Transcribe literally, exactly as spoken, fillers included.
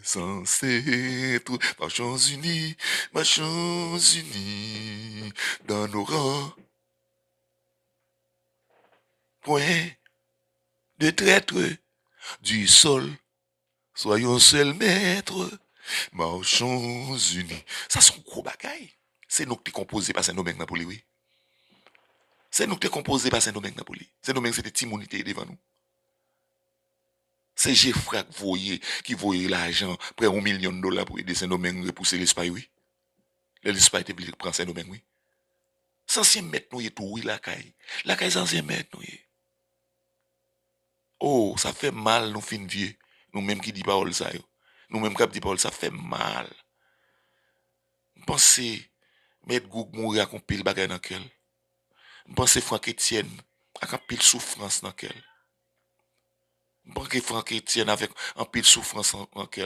Sans être, marchons unis, marchons unis dans nos rangs. Point de traître du sol, soyons seuls maîtres, marchons unis. Sa se yon gwo bagay. Se nou ki te konpoze pa Sendomeng nan pou li, wi. Se nou ki te konpoze pa Sendomeng nan pou li. Sendomeng se te timoun li te ye devan nou. Se Jefra k voye, ki voye lajan, prè yon milyon dola pou ede Sendomeng repouse Lespay, wi. Lè Lespay te vle pran Sendomeng, wi. Se ansyen mèt nou ye tou, wi, lakay. Lakay se ansyen mèt nou ye. Oh, sa fè mal nou fin vye. Nou menm ki di pawòl sa yo. Nou menm k ap di pawòl sa fè mal. M panse Mèt Goug mouri ak yon pil bagay nan kè l. M panse Frank Etienne ak anpil soufrans nan kè l. M panse Frank Etienne avèk anpil soufrans an- nan kè